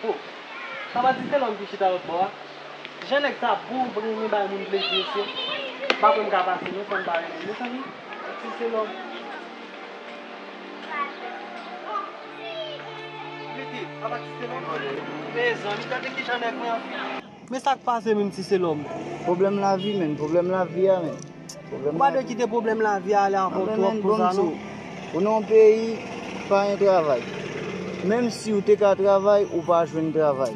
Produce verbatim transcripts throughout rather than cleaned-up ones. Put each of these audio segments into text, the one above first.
Oh, sa pa Ti Selòm ki chita lòt bò a? Jan nèg sa bon, renmen bay moun plezi, mesye. M pa kwè m ka pase non san m pa renmen l, mezanmi. Ti Selòm. Mete, apa Ti Selòm? Mezanmi, gade kijan nèg mwen ap viv. Men sa k pase menm, Ti Selòm? Pwoblèm lavi, menn. Pwoblèm lavi a, menn. Ou pa dwe kite pwoblèm lavi a ale avè w twòp konsa non. Ou nan yon peyi, pa gen travay. Menm si w te ka travay, ou pa jwenn travay.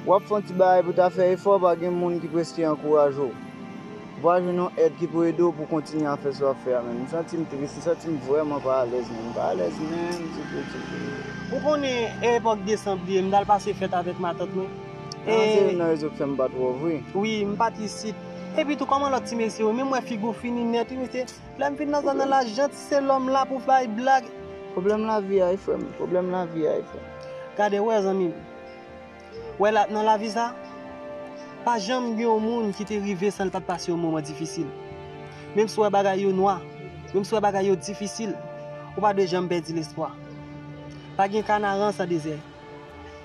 W ap fè yon ti bagay pou ta fè efò, pa gen moun ki prèske ankouraje w. Ou pa jwenn yon èd ki pou ede w pou kontinye a fè sa w ap fè a, menn. M santi m tris, m santi m vrèman pa alèz, menn. M pa alèz menm ditou, ditou. Ou konnen, e epòk desanm li ye, m t al pase fèt avèk matant mwen. E se youn nan rezon k fè m pa t wè w vre. Wi, m pa t isit. Epi tou, kòman lòt ti mesye yo? Men m wè figi w fini nèt, wi, mesye. Lè m fin nan zòn nan la, jan Ti Selòm la pou bay blag. Pwoblèm lavi a, wi, frè m. Pwoblèm lavi a, wi, frè m. Gade, wè, zanmi m. Wè la, nan lavi sa, pa janm gen yon moun ki te rive san l pa t pase yon moman difisil. Menm si w wè bagay yo nwa, menm si w wè bagay yo difisil, ou pa dwe janm pèdi lespwa. Pa gen kanaran san dezè.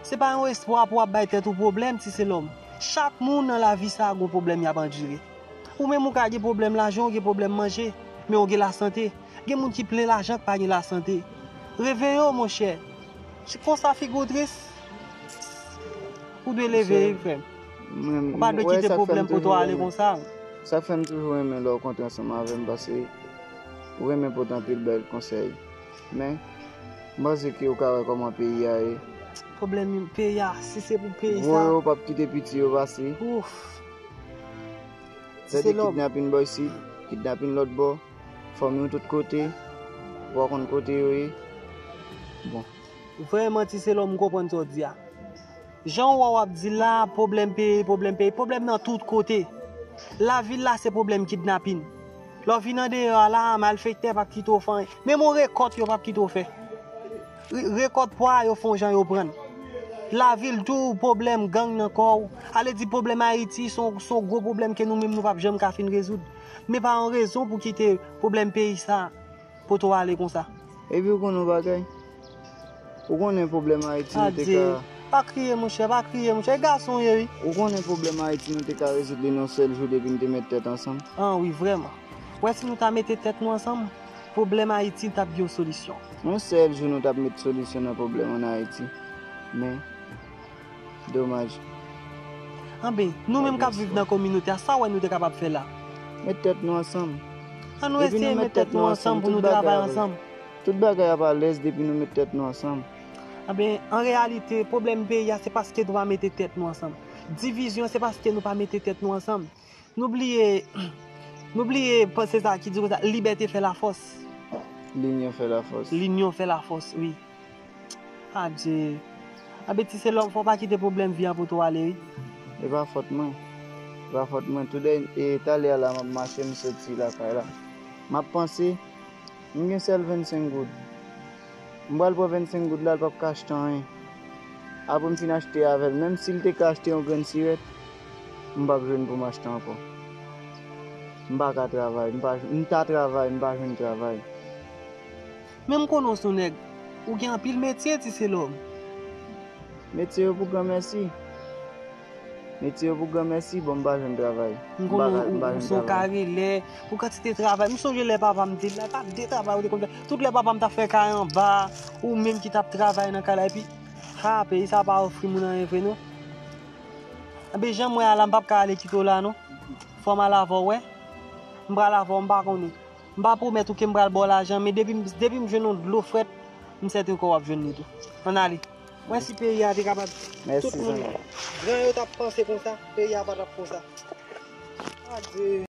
Se pa yon espwa pou w ap bay tèt ou pwoblèm, Ti Selòm. Chak moun nan lavi sa a gon pwoblèm y ap andire. Ou menm ou ka gen pwoblèm lajan, ou gen pwoblèm manje, men ou gen lasante. Gen moun ki plen lajan k pa gen lasante. Reveye w, monchè. Se konsa figi w tris. Ou dwe leve, wi, frè m. Ou pa dwe kite pwoblèm pote w ale konsa. Sa k fè m toujou renmen lè w kontre ansanm avè m, paske ou renmen pote anpil bèl konsèy. Men, m panse ke ou ka wè kòman peyi a ye. Pwoblèm peyi a, si se pou peyi sa. Gwo yo p ap kite piti yo pase. Ouf. Sa di kidnapin bò isit, kidnapin lòt bò, fanmi w tout kote, ou pa konn kote yo ye. Bon. Vrèman, Ti Selòm, m konprann sa w di a. Jan w wè w ap di la, pwoblèm peyi, pwoblèm peyi, pwoblèm nan tout kote. Lavil la, se pwoblèm kidnapin. Lè w vin andeyò a la, malfektè p ap kite w fè anyen. Menm yon rekòt, yo p ap kite w fè. Re-, rekòt pwa a, yo fè yon jan yo pran l. Lavil tou, pwoblèm gang nan kò w. Ale di pwoblèm Ayiti, se yon, se yon gwo pwoblèm ke nou menm nou p ap janm ka fin rezoud. Men pa yon rezon pou kite pwoblèm peyi sa pote w ale konsa. Epi ou konnen yon bagay? Ou konnen pwoblèm Ayiti nou te ka. Adye. Pa kriye, monchè, pa kriye, monchè. E gason w ye, wi. Ou konnen pwoblèm Ayiti nou te ka rezoud li nan yon sèl jou depi n te met tèt ansanm? An, wi, vrèman. Wè, si nou ta mete tèt nou ansanm, pwoblèm Ayiti t ap gen yon solisyon. Yon sèl jou nou t ap met solisyon nan pwoblèm ann Ayiti. Men, domaj. Anben, nou menm k ap viv nan kominote a, sa w wè nou te kapab fè la? Met tèt nou ansanm. An nou eseye met tèt nou ansanm pou nou travay ansanm. Tout bagay ap alèz depi nou met tèt nou ansanm. Anben, an reyalite, pwoblèm peyi a, se paske nou pa mete tèt nou ansanm. Divizyon, se paske nou pa mete tèt nou ansanm. Nou bliye, nou bliye panse sa ki di konsa, libète fè lafòs. Linyon fè lafòs. Linyon fè lafòs, wi. Adye. Anben, Ti Selòm, fò w pa kite pwoblèm vi a pote w ale, wi. E pa fòt mwen. E pa fòt mwen. Toudè, e talè a la, m ap mache, m soti lakay la. M ap panse, m gen sèl vennsenk goud. M pral pran vennsenk goud la, l p ap ka achte anyen. Apre m fin achte avè l, menm si l te ka achte yon grenn sirèt, m p ap jwenn pou m achte ankò. M pa ka travay, m pa, m ta travay, m pa jwenn travay. Men m konnen w se yon nèg, ou gen anpil metye, Ti Selòm. Metye yo pou granmèsi. Metye yo pou granmèsi, bon, m pa jwenn travay. M konnen ou, ou se yon karelè, pou kantite travay. M sonje lè papa m te la, pa de travay ou te konn fè. Tout lè papa m t ap fè kay anba, ou menm ki t ap travay nan kay la, epi, ha, peyi sa pa ofri moun anyen vre, non. Anben, jan m wè a la, m p ap ka ale kite w la, non. Fò m al avè w, wè. M pral avè w, m pa konnen. M pa pwomèt ou ke m pral ba w lajan, men depi m, depi m jwenn yon dlo frèt, m sèten ke w ap jwenn li tou. Ann ale. Mwen si peyi a te kapab, tout moun, gran yo t ap panse konsa, peyi a pa t ap konsa. Adye.